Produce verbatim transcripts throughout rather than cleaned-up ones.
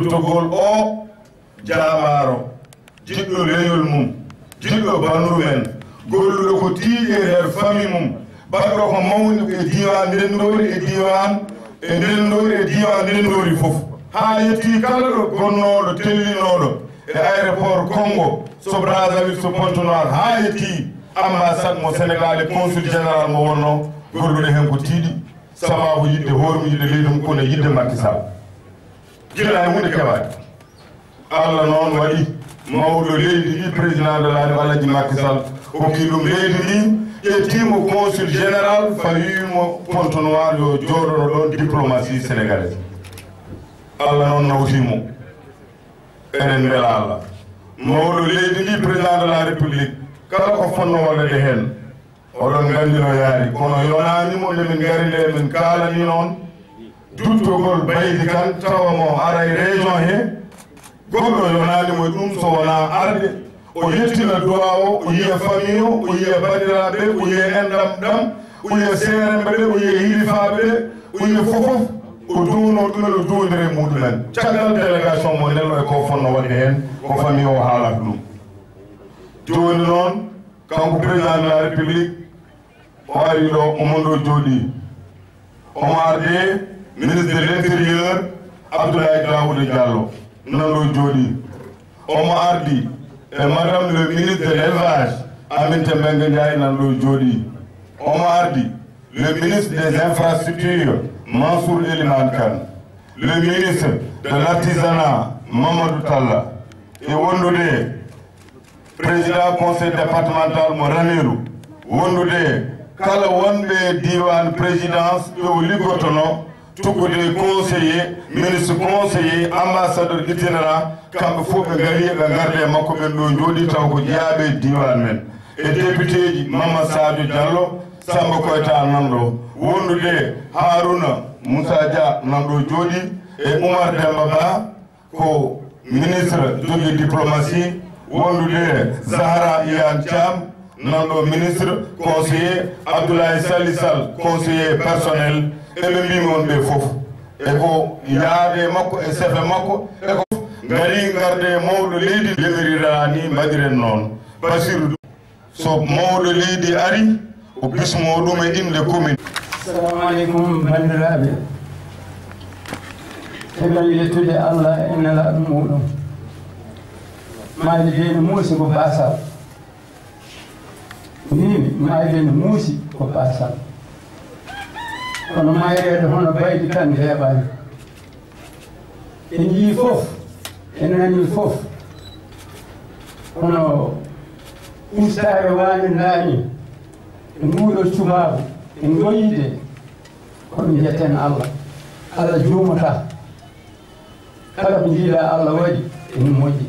Togol o jaamaaro, jiɗɗo leñol mum, jiɗɗo banru men, golluɗo ko tiiɗi e nder famille mum, baɗɗo ko mawni e diiwaan Ndenndoori, e diiwaan e Ndenndoori, e diiwaan Ndenndoori fof. Haa yettii kala ɗo gonnooɗo, tellinooɗo e aéroport Konngo, so Brazzaville, so Pointe-Noire, haa yettii ambassade mo Sénégal e consul général mo wonnoo gollude heen ko tiiɗi, sabaabu yiɗde hoore mum, yiɗde leydi mum, kono e yiɗde Macky Sall. Gila e huunde kewaani. Allah noon waɗi mawɗo leydi ndi, président de la République, Alhaji Macky Sall, hokki ɗum leydi ndi, ƴettii mo consul général, fawii mo Pointe-Noire, yo jooɗoɗo ɗoon diplomatie sénégalaise. Allah noon nawtii mo. Eɗen mbela Allah. Mawɗo leydi ndi, président de la République, kala ko fotnoo waɗeede heen, oɗon nganndi no yaari, kono yonaani mo nde min ngari nde min kaalani noon duttogol Baydi Kan, tawa mo ara e région he. Goɗɗo yonaani mo e ɗum so wonaa arde, o yettina duwaaw o, o yiya famille o, o yiya banndiraaɓe, o yiya enɗam ɗam, o yiya seeremɓe ɓe, o yiya hilifaaɓe ɓe, o yiya fof fof, o duwno ɗumen, o duwondira e muɗumen. Caggal délégation mo nden, e ko fotnoo waɗde heen, ko famille o haalata ɗum. Jooni noon, kanko président de la République, o ari ɗo, omo ɗo jooɗii. Omo arde ministre de l'intérieur, Abdoulaye Daouda Diallo, nan ɗo jooɗii. Omo ardi e madame le ministre de l'élevage, Aminata Mbengue Ndiaye, nan ɗo jooɗii. Omo ardi le ministre des infrastructures, Mansour Elimane Kane, le ministre de l'artisanat, Mamadou Talla, e wondude président conseil départemental mo Ranérou, wondude kala wonɓe diiwaan présidence ɓe o liggotonoo, tuggude conseiller, ministre conseiller, ambassadeur itinérant, kamɓe fof ɓe ngari, ɓe ngardi e makko, ɓen ɗo njooɗii taw ko jeyaaɓe e diiwaan men. E députéji Mamadou Sadio Diallo, Samba Koyta nan ɗo, wondude Harouna Moussa Dia nan ɗo jooɗii, e Oumar Demba Ba, ko ministre jogii diplomatie, wondude Zahra Iyane Thiam, nan ɗo ministre, conseiller, Abdoulaye Sally Sall, conseiller personnel, eɓe mbii mi on ɓe fof. E ko yaade makko, e sefe makko, e ko ngari ngarde e mawɗo leydi, ndemirira ni mbaɗiren noon. Basiru. So mawɗo leydi ari, o bismoo ɗum e innde commune. Assalamu aleykum, banndiraaɓe. Eɗen yettude Allah e Nelaaɗo muuɗum. Maayde de no muusi ko baasal. Mbiimi, maayde no muusi ko baasal. Kono maayreede hono Baydi Kan weeɓaani. En njii fof, en nanii fof, kono ustaare waande ndaani e nguuɗo cubaabu, en ngoyii de, kono njetten Allah. Allah juumataa. Kala ko njiiɗaa Allah waɗi, ene moƴƴi.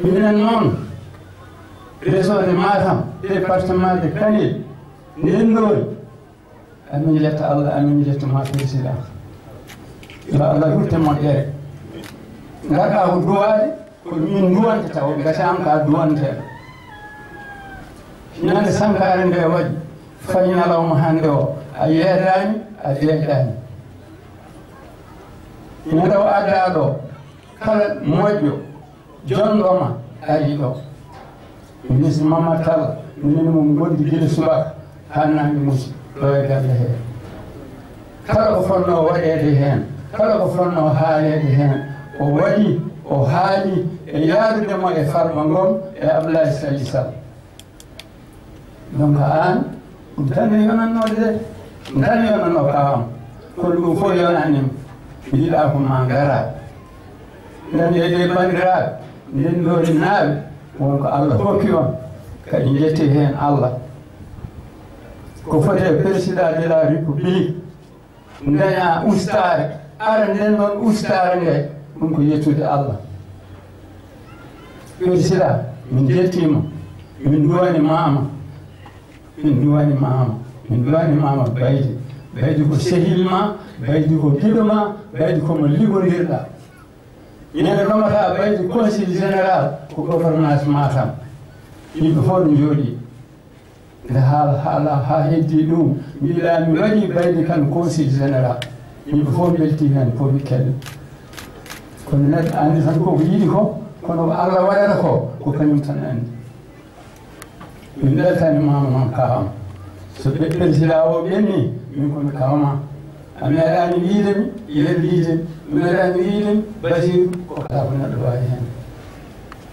Minen noon, région de Matam, département de Kanel, Ndenndoori, amin njetta Allah, amin njetta ma président. Yo Allah rutte moƴƴere. Ngarɗaa ko duwaade, ko min duwanta taw, gasa am ka duwanteeɗo. Ñande sankaare nde waɗi, fayi ñalawma hannde o, a yeedaani, a deeƴaani. Ñande o addaa ɗo, kala moƴƴo, jonɗo ma ari ɗo. Ministre Mamadou Tall, minen mo ngondi gila subaka haa naange musi ɗo e galle hee. Kala ko fotnoo waɗeede heen, kala ko fotnoo haaleede heen, o waɗi, o haali e yaarude mo e Farba Ngom e Abdoulaye Sall Sall. Donc, aan, ɗum tan ne yonannoo de, ɗum tan ne yonannoo kawam. Kono ɗum fof yonaani mi. Mi yiɗaa ko ma ngara. Ngam eɗe banndiraaɓe, Ndenndoori naaɓe, won ko Allah hokki on, kadi njetti heen Allah. Ko foti e président de la République, daña ustaare, ara nden ɗon ustaare nde, ɗum ko yettude Allah. Président, min njettiima, min nduwani maama, min nduwani maama, min nduwani maama Baydi. Baydi ko sehil ma, Baydi ko giɗo ma, Baydi ko mo ligondirɗa. Ina ɗo nomata Baydi conseil général ko gouvernance Matam. Yimɓe fof no njooɗi. Nde haala, haala, haa heddi ɗum, mbiɗa mi waɗi Baydi Kan conseil général. Yimɓe fof mbelti heen, fof ɓe kelli. Kono neɗɗo anndi tan ko ko yiɗi ko, kono ko Allah waɗata ko, ko kañum tan anndi. Min mbeltani Maama noon kaam. So ɓe président o ɓenni, min ko mi kaama. A meeɗaani wiide mi, yeru wiide mi. A meeɗaani wiide mi, Basiiru, ko kala ko neɗɗo waawi heen.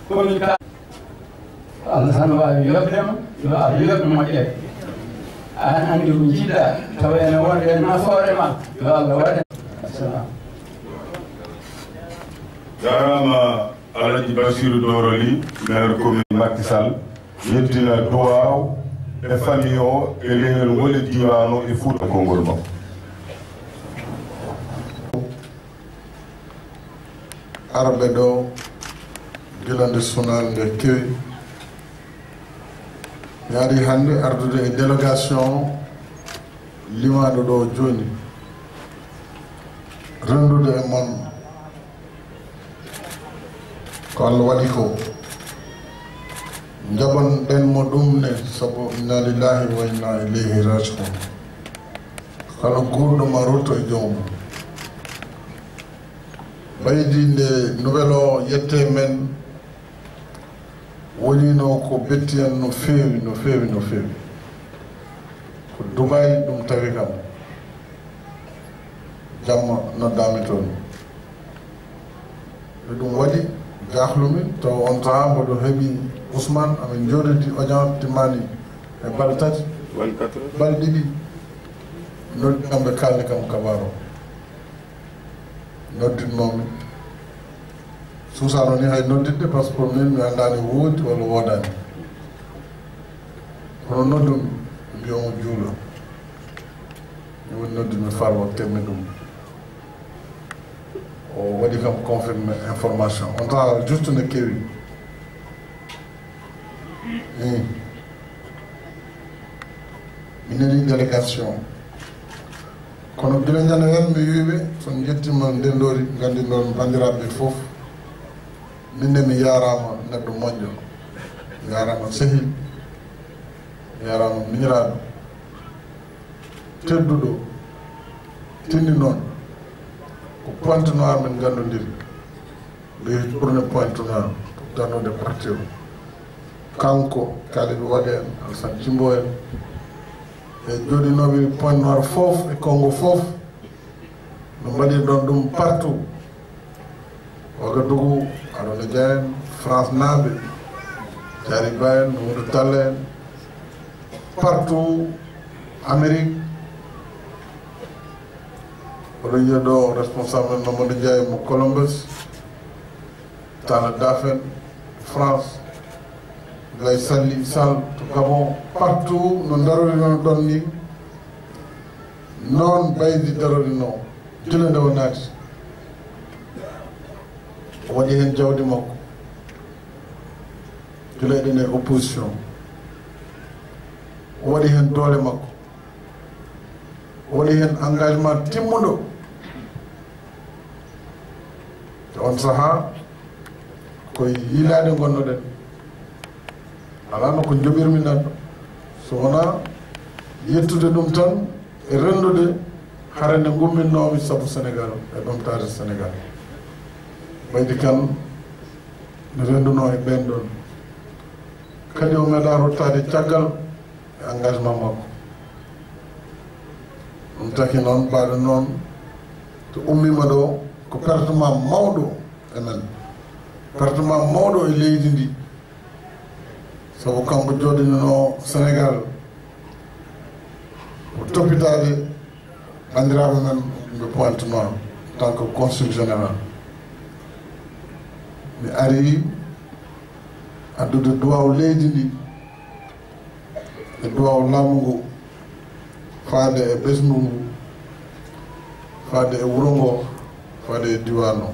Ko min ka-, Allah tan waawi yoɓde ma, yo Allah yoɓ moƴƴere. Aan anndi ko njiɗɗa, tawa ene wonde nafoore ma, yo Allah waɗe. Assalam. Jaaraama Alhaji Bassirou Doro Ly, maire commune Macky Sall, yettina duwaaw e famille o, e leñol ngol, e diiwaan o, e Fuuta konngol makko. Arɓe ɗo gila nde sunaare nde kewi, mi ari hannde ardude e délégation limaaɗo ɗo jooni, renndude e mon ko Allah waɗi ko. Njaɓan ɗen mo ɗum ne, sabu inna lillahi wa inna ilayhi rajiun. Kala guurɗo ma rutto e joomum. Ɓaydi nde nouvelle o yette men, wonino ko betti en no feewi, no feewi, no feewi. Ko Dubai ɗum tawi kam. Jamma noddaami toon. E ɗum waɗi, jaahlumi, taw on sahaa mboɗo heɓi Ousmane, amin njooɗodi audience timmaani e balɗe tati, balɗe ɗiɗi. Noddi kam, ɓe kaalni kam kabaru o. Noddinmoo mi. Suusaano ni hay nodditde, parce que min mi anndaani woodi walla woodaani. Kono noddumi, mbiya omo juula. Mi woni noddumi Farba, keɓmi ɗum. O waɗi kam confirmé information. On temps, juste no kewi. Eyi. Mi nani délégation. Kono gila njano hen mi wiiɓe, so mi yettiima Ndenndoori, nganndi noon banndiraaɓe fof. Min ne mi yaaraama neɗɗo moƴƴo. Mi yaaraama sehil. Mi yaaraama miñiraaɗo. Tedduɗo. Tinni noon. Ko Pointe Noire min nganndondiri. Ɓe tourné Pointe Noire, darnude parti o. Kanko, Kalidou Wade en, Alassane Thimbo en, e jooɗinooɓe Pointe Noire fof, e Congo fof, no mbaɗir ɗon ɗum partout. Ouagadougou, Arona Dia en, France naaɓe, Diary Ba en, Mamadou Talla en, partout, Amérique, oɗo yiya ɗo responsable Mamadou Ndiaye mo Columbus, Talla Dafen, France, Abdoulaye Sall to Gabon, partout no ndarorinoo ɗon ni, noon Baydi darorinoo, gila nde o naati. O waɗi heen jawdi makko, gila eɗen e opposition. O waɗi heen doole makko. O waɗi heen engagement timmuɗo. E on sahaa, ko e yiilaade ngonnoɗen. Alaa no ko njoɓirmi neɗɗo, so wonaa yettude ɗum tan e renndude hare nde ngumminnoomi sabu Senegaal e ɓamtaare Senegaal. Baydi Kan mi renndunoo e ɓeen ɗoon. Kadi o meeɗaa ruttaade caggal e engagement makko. Ɗum taki noon, mbaɗa noon, to ummiima ɗo, ko pertement mawɗo e men. Pertement mawɗo e leydi ndi. Sabu kanko jooɗinoo Senegaal, o toppitaade banndiraaɓe men ɓe Pointe Noire, en tant que consul général. Mi ari addude duwaaw leydi ndi, e duwaaw laamu ngu, faade e ɓesngu ngu, faade e wuro ngo, faade e diiwaan o.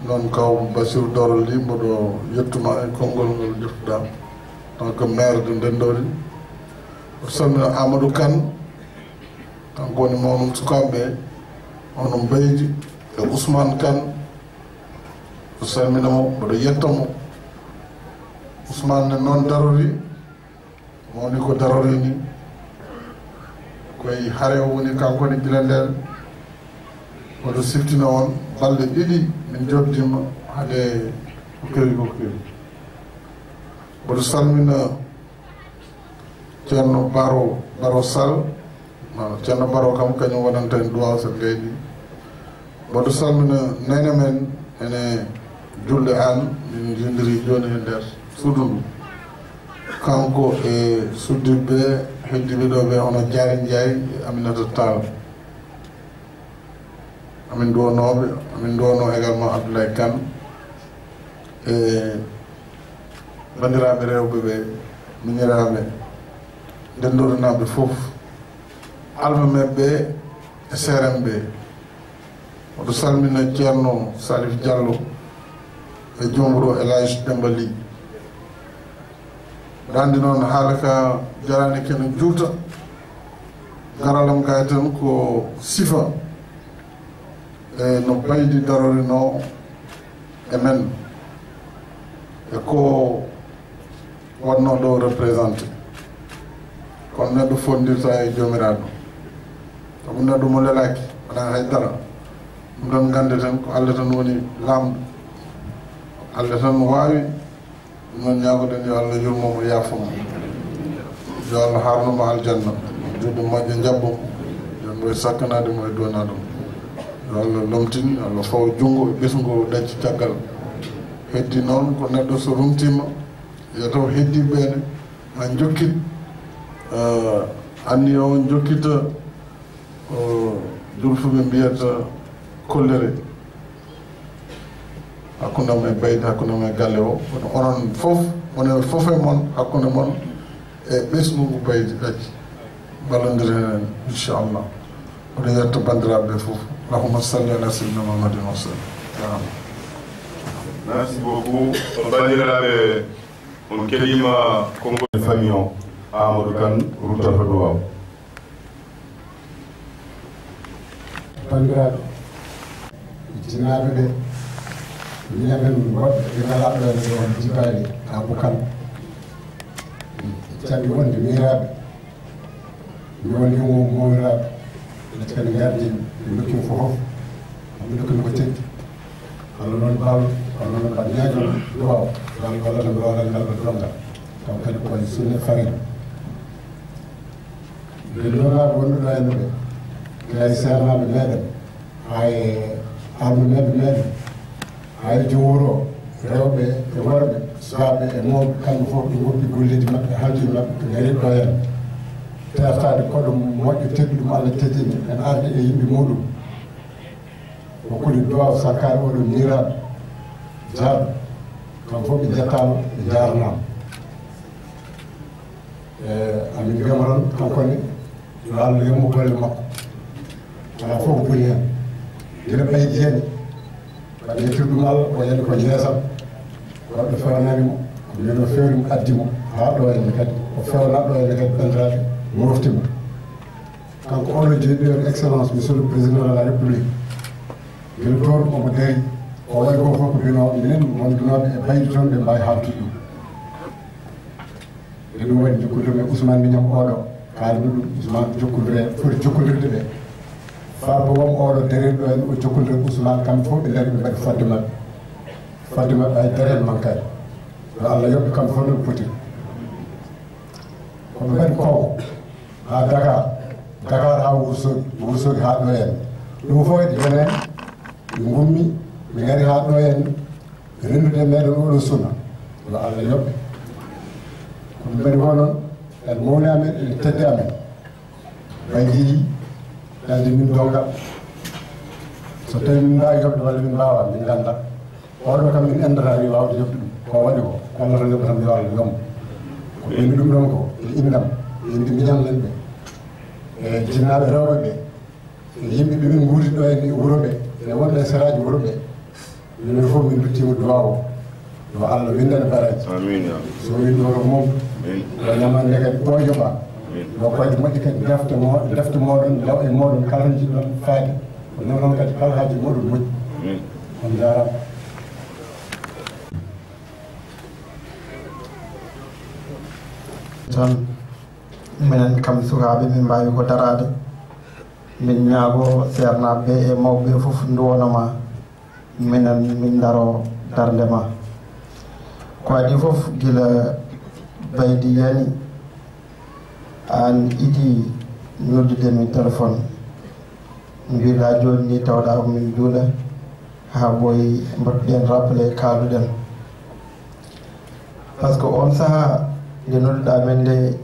Noon, kaw Bassirou Doro Ly, mboɗo yettuma e konngol ngol joftuɗaa, en tant que maire de Ndenndoori. O salmina Amadou Kane, kanko woni mawnum sukaaɓe ɓe, onon Baydi e Ousmane Kane. O salmina mo, mboɗo yetta mo. Ousmane ne noon darori, mawni ko darori ni. Ko e hare o woni kanko ne gila ndeen. Mboɗo siftino on balɗe ɗiɗi min jokkiima hade ko kewi ko kewi. Mboɗo salmina Ceerno Baro, Baro Sall. Ceerno Baro kam kañum wonanta en duwaaw so ɓeydi. Mboɗo salmina neene men ene Julde Aan, min njindiri jooni e nder suudu ndu. Kanko e suddiiɓe heddiiɓe ɗo ɓe hono Jaari Njaay e Aminata Taal. Amin duwanooɓe, amin duwanoo également Abdoulaye Kane e banndiraaɓe rewɓe ɓe, miñiraaɓe, ndenndorinaaɓe fof, almameeɓe ɓe e seeremɓe ɓe. Mboɗo salmina Ceerno Salif Diallo e joom wuro El Hadj Demba Ly. Mboɗo anndi noon haala ka jaraani kene juuta. Garalam kay tan ko sifa e no Baydi darorinoo e men e ko wonnoo ɗo représenté. Kono neɗɗo fonndirta e joomiraaɗo. Sabu neɗɗo mo lelaaki wonaa hay dara. Ɗum tan nganndeten ko Allah tan woni laamɗo. Allah tan waawi. Ɗum noon ñaagoɗen yo Allah yurmo mo, yaafo mo. Yo Allah haarno mo aljanna. Juuɗe moƴƴe njaɓɓo mo. Yo mbo e sakkanaade mo e duwanaade mo. Yo Allah lomtin, yo Allah fawo junngo e ɓesngu o ɗacci caggal. Heddi noon ko neɗɗo so rumtiima, yo taw heddiiɓe ɓe ne ma njokkit, eh, anniya o njokkita, eh, julfuɓe mbiyata kollere. Hakkunde am e Baydi, hakkunde am e galle o, kono onon fof, onon fof e mon, hakkunde mon e ɓesngu ngu Baydi ɗacci. Mballondiren heen, inchallah. Mboɗo yetta banndiraaɓe ɓe fof. Allahumma salli ala sayyidina Muhammadin wa sallim. Jarama. Merci beaucoup. Banndiraaɓe, on keɗiima konngol famille o, Amadou Kane ruttata duwaaw. Banndiraaɓe, jinaaɓe ɓe, miñamen woɗɓe ɓe ngalaa ɗo ene ɗo jibaani Abou Kane. Canɗi wonde miiraaɓe, mi woni mo mowiraaɓe, ɓe kadi ngardi, ɓe ndokkimi fof, ɓe ndokkimi ko teddi. Kono noon, Baal, kono noon, mbaɗ ñaagal duwaaw, ngal gollal, ngal gollal, ngal gollal. Taw kadi ko e sunne farine. Ɓe nulaaɓe wonɓe ɗo e maɓɓe, kay seernaaɓe meɗen, hay almameeɓe meɗen, hay joom wuro, rewɓe e worɓe, sukaaɓe e mawɓe, kamɓe fof ɓe ngoppi golleeji maɓɓe, haljuuji maɓɓe, ɓe ngari ɗo heen. Teertaade koɗo moƴƴo tedduɗo mo Allah teddini, en arde e yimɓe muɗum. Hokkude duwaaw sakkaade oɗo miiraaɗo, jaarɗo. Kamɓe fof ɓe njettaama, ɓe njaarnaama. E, amin mbiyamo tan, kanko ne, yo Allah yombo golle makko. Alaa fof ko boni heen. Gila Baydi yani, waɗi e teddugal, o yani ko yeesam. Goɗɗo fewnani mo, ko min o fewni mo, addi mo haa ɗo henne kadi. O fewna ɗo henne kadi, banndiraaɓe, mofti mo. Kanko oɗo jeyɗo, excellence, monsieur le président de la République, gila toon omo dari, o waɗi ko fof ko bino, minen wondunooɓe e Baydi toon, ɓe mbaawi haaltude ɗum. E ɗum waɗi jokkondirmi e Ousmane Mignane oɗo, kaalmi ɗum, Ousmane jokkondire, foti jokkondirde ɓe. Farba wom oɗo darir ɗo en, o jokkondire Ousmane, kamɓe fof ɓe ndari ɓe mbaɗi fodde maɓɓe. Fodde maɓɓe hay dara en mankaani. Yo Allah yoɓ ɓe kamɓe fof no ɓe potiri. Ko ɓe mbaɗi ko haa Dakar, Dakar haa Wourossogui, Wourossogui haa ɗo en. Ɗum fof eɗi jone, ɓe ngummi, ɓe ngari haa ɗo en. Renndude e meɗen oɗo sunna, yo Allah yoɓ ɓe. Ko ɓe mbaɗi ko noon, en mawni amen, en teddi amen. Ɓay njii, dalde min donngal. So tawi min mbaawi yoɓde walla min mbaawaa, min ngannda. Oɗo kam min enndata wi waawde yoɓde ɗum. Ko waɗi ko, ko Allah tan yoɓata, yo Allah yoɓ mo. Ko ɓeyni ɗum ɗoon ko, e innam, e innde miñam men ɓe. E jinnaaɓe rewɓe ɓe. E yimɓe ɓe min nguurdi ɗo e wuro ɓe, e wonɓe e seraaji wuro ɓe. Minen fof min nduttiima duwaaw o. Yo Allah winndane baraaji. Amiin, ya Allah. So winndoro mum, amin, yo ñamande kadi ɓooyjo ma. Amin. Yo koyɗe moƴƴe kadi defte mo-, defte mooɗon, law e mooɗon kala to njiɗɗon faade. Ko noon noon kadi kala haaji mooɗon moƴƴi. Amin. On njaaraama. Tan, minen kam sukaaɓe, min mbaawi ko daraade. Min ñaago seernaaɓe ɓe e mawɓe ɓe fof nduwano ma, minen min ndaro darnde ma. Ko adii fof, gila Baydi yani, aan idi noddude min téléphone, mbiɗa jooni ni tawɗa ko min juula, haa ɓooyi mbaɗɗen rappelé, kaaluɗen. Par ce que on sahaa nde nodduɗa men nde,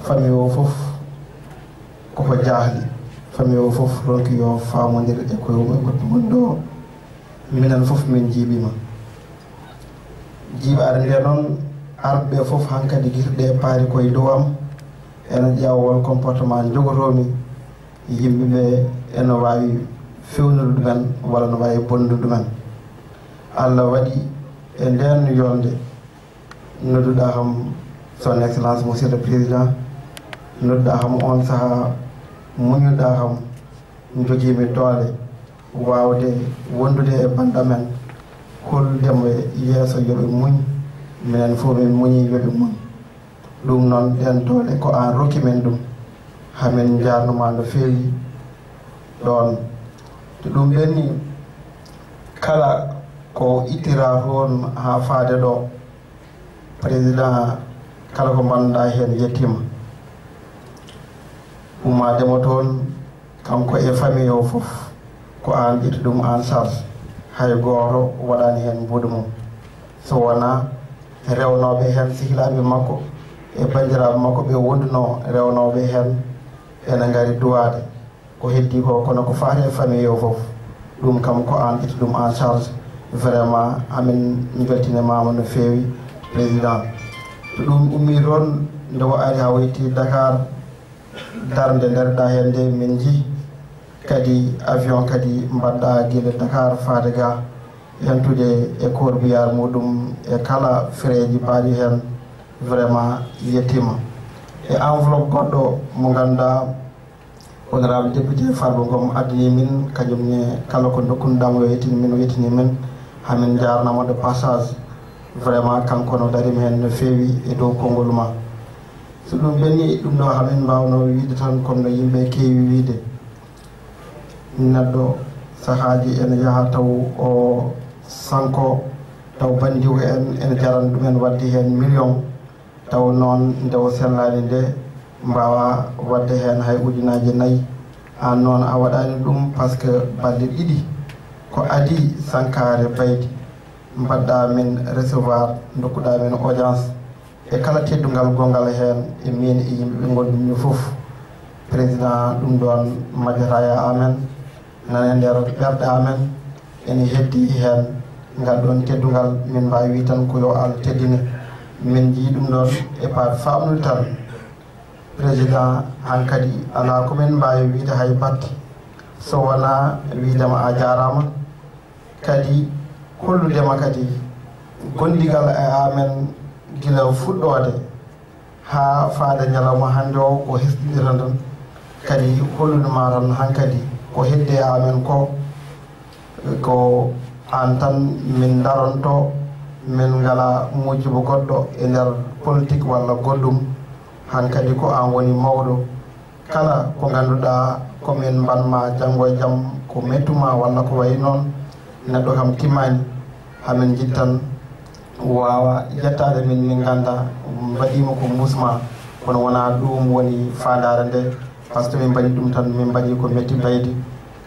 famille o fof koko jaahli, famille o fof ronki yo faamondir e koye mum e goɗɗo woni ɗo. Minen fof min jiiɓima. Jiiɓaade nde noon, arɓe fof hankadi gila ɗe paari koye dow am, ene ƴeewa won comportement jogotomi, yimɓe ɓe ene waawi fewnude ɗumen walla no waawi bonnude ɗumen. Allah waɗi e nden yolnde, nodduɗa kam, son excellence monsieur le président, nodduɗa kam on sahaa, muñuɗa kam, jogiimi doole waawde wondude e bannda men, hollude mo yeeso yo ɓe muñ, minen fof min muñi yo ɓe muñ. Ɗum noon, ɗen doole ko aan rokki men ɗum, hamin njaarnuma no feewi ɗoon. To ɗum ɓenni, kala ko ittira toon haa faade ɗo, président, kala ko mbaɗnoɗa heen yettiima. Ummaademo toon, kanko e famille o fof, ko aan ƴetti ɗum en charge. Hay gooto waɗaani heen mbuuɗu mum. So wonaa rewnooɓe heen sehilaaɓe makko e banndiraaɓe makko ɓe wondunoo rewnooɓe heen, ene ngari duwaade. Ko heddii ko, kono ko faati e famille o fof, ɗum kam ko aan ƴetti ɗum en charge. Vraiment, amin mbeltinimaama no feewi, président. To ɗum ummii toon, nde o ari haa o yettii Dakar, darnde ndaarɗa heen nde, min njii kadi avion kadi mbaɗɗa gila Dakar faade ga, yantude e corbillard muɗum e kala frais ji baaɗi heen. Vraiment, yettiima. E enveloppe goɗɗo mo ngannduɗaa, honorable député Farba Ngom addani min, kañum ne kala ko ndokkunoɗaa mo yo yettine min, o yettini min. Hamin njaarnama de passage. Vraiment, kanko no darima heen no feewi e dow konngol ma. So ɗum ɓenni, ɗum ɗo hamin mbaawno wiide tan, comme no yimɓe keewi wiide. Neɗɗo sahaaji ene yaha taw o sanko, taw banndiwo en ene jarana ɗum en waɗde heen million, taw noon nde o sellaani nde mbaawa waɗde heen hay ujunaaji nayi. Aan noon a waɗaani ɗum, par ce que balɗe ɗiɗi ko adii Sankaare Baydi, mbaɗɗa min recevoir, ndokkuɗa min audience e kala teddungal gonngal heen e min e yimɓe ɓe ngonɗumi fof. Président, ɗum ɗoon majjata e amen, nana e nder ɓerɗe amen, ene heddi heen ngal ɗoon teddungal. Min mbaawi wii tan ko yo Allah teddine. Min njii ɗum ɗoon e paat faamnude tan. Président, hankadi alaa ko min mbaawi wiide hay batte, so wonaa wiidema a jaaraama, kadi holludema kadi gondigal e amen gila fuɗɗoode haa faade ñalawma hannde o, ko hesɗiɗi tan tan. Kadi hollude ma tan hankadi ko heddi e amen ko, ko aan tan min ndaronto, min ngala muujibo goɗɗo e nder politique walla goɗɗum. Hankadi ko aan woni mawɗo. Kala ko ngannduɗaa ko min mbanma janngo e jam, ko mettuma walla ko wayi noon, neɗɗo kam timmaani, hamin njiɗ tan waawa yettaade min, min ngannda mbaɗiima ko muusma, kono wonaa ɗum woni faandaare nde, par ce que min mbaɗi ɗum tan, min mbaɗi ko metti Baydi,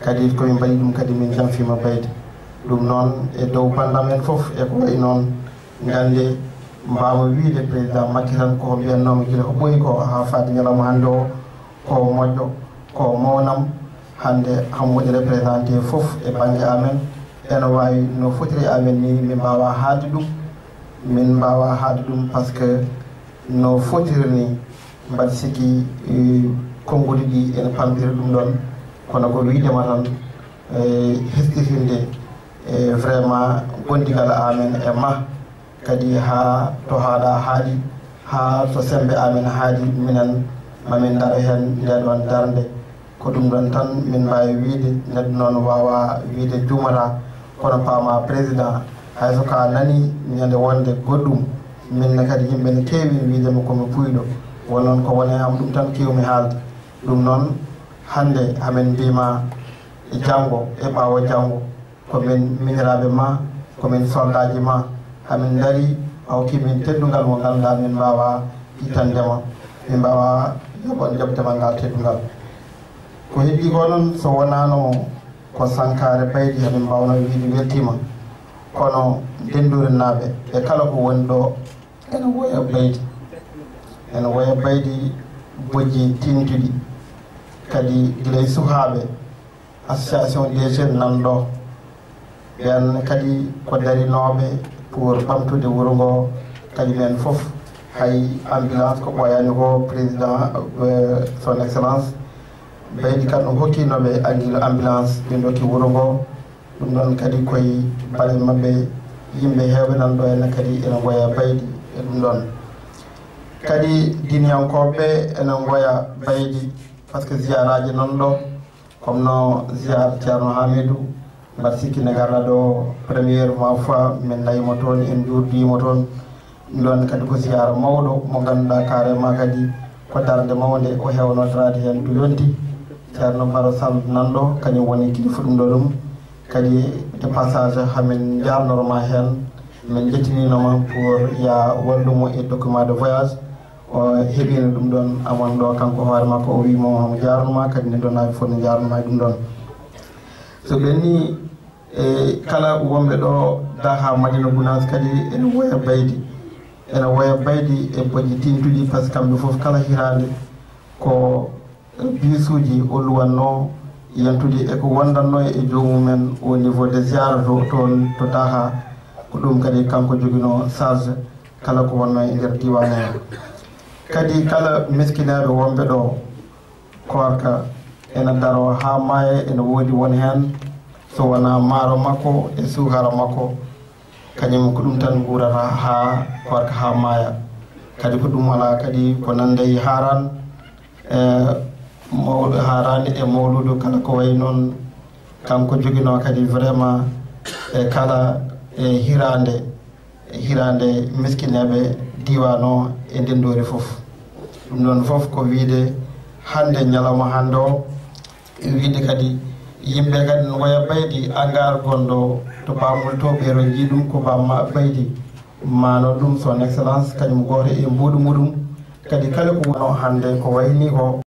kadi ko min mbaɗi ɗum kadi min jamfiima Baydi. Ɗum noon e dow banndam en fof e ko wayi noon, ngannde mbaawmi wiide président Macky tan ko mbiyatnoomi gila ko ɓooyi ko haa faade ñalawma hannde o, ko moƴƴo, ko mawnam. Hannde hamo woni représenté fof e bannge amen, ene waawi no fotiri amen ni, min mbaawa haalde ɗum, min mbaawa haalde ɗum par ce que no fotiri ni, mbaɗa sikki, eh, konnguɗi ɗi ene pamɗiri ɗum ɗoon, kono ko wiidema tan, eh, hesɗitinde, eh, vraiment gondigal amen e ma. Kadi haa to haaɗa haaɗi, haa to semmbe amen haaɗi, minen mamin ndaro heen nde ɗoon darnde. Ko ɗum ɗoon tan min mbaawi wiyde, neɗɗo noon waawaa wiyde juumataa, kono paamaa président, hay so ko a nanii ñande wonde goɗɗum, min ne kadi yimɓe ne keewi wiyde mi ko mi puuyɗo, won noon ko woni e am ɗum tan keewmi haalde. Ɗum noon, Hannde hamin mbiima e janngo e ɓaawo janngo ko min miñiraaɓe ma, ko min soldaaji ma. Hamin ndarii, a hokkii min teddungal mo ngannduɗaa min mbaawaa ittande ma, min mbaawaa yoɓan jaɓde ma ngal teddungal. Ko heddii ko noon, so wonaano ko sankaare Baydi, hamin mbaawno wiide weltiima. Kono Dennduurinaaɓe e kala ko woni ɗo ene woya Baydi, ene woya Baydi bojji tintuɗi. Kadi gila e sukaaɓe, association des jeunes nan ɗo, ɓeen kadi ko darinooɓe pour ɓamtude wuro ngo. Kadi ɓeen fof, hay ambulance ko ɓooyaani ko, président, euh, son excellence Baydi Kane o hokkiino ɓe angi-, ambulance, ɓe ndokki wuro ngo. Ɗum ɗoon kadi koye baɗe maɓɓe, yimɓe heewɓe nan ɗo ene kadi ene ngoya Baydi e ɗum ɗoon. Kadi diiniyankooɓe ene ngoya Baydi, par ce que ziyaraaji nan ɗo, comme no ziyaara Ceerno Hamidou, mbaɗa sikki nde ngarɗaa ɗo premièrement fois, min nayi mo toon, en njuurdiima toon. Ɗum ɗoon kadi ko siyaara mawɗo mo ngannduɗaa carrément kadi ko darnde mawnde o heewnotoraade heen to yonti. Ceerno Baro Sall nan ɗo, kañum woni kilifa ɗum ɗo ɗum. Kadi de passage hamin njaarnorma heen, min njettinino ma pour ya wallu mo e document de voyage. O heɓino ɗum ɗoon aman ɗo kanko hoore makko, o wii mo omo njaarnoma, kadi ne ɗon awi fof ne njaarnoma e ɗum ɗoon. So ɓenni e kala wonɓe ɗo daha Madina Gunaas kadi ene woya Baydi, ene woya Baydi e bojji tintuɗi, par ce que kamɓe fof kala hiraande ko bisuuji o luwatno yantude e ko wondatno e joomum en au niveau de ziara to, toon to daha. Ko ɗum kadi kanko jogino charge kala ko wonno e nder diiwaan o. Kadi kala miskineeɓe wonɓe ɗo, koorka ene daro haa maaya, ene woodi won heen so wonaa maaro makko e suukara makko, kañum ko ɗum tan nguurata haa koorka haa maaya. Kadi ko ɗum alaa kadi ko nande e haaraan, e mawɗo haaraani e mawluudu kala ko wayi noon, kanko joginoo kadi vraiment e kala e hiraande, hiraande miskineeɓe diiwaan o e ndenndoori fof. Ɗum ɗoon fof ko wiyde hannde, ñalawma hannde o, e wiyde kadi yimɓe kadi no waya Baydi, angar gonɗo to Bamul to, ɓeero njii ɗum ko Bamma Baydi. Mano ɗum son excellence kañum gooto e mbuuɗu muɗum. Kadi kala ko wano hannde ko wayni ko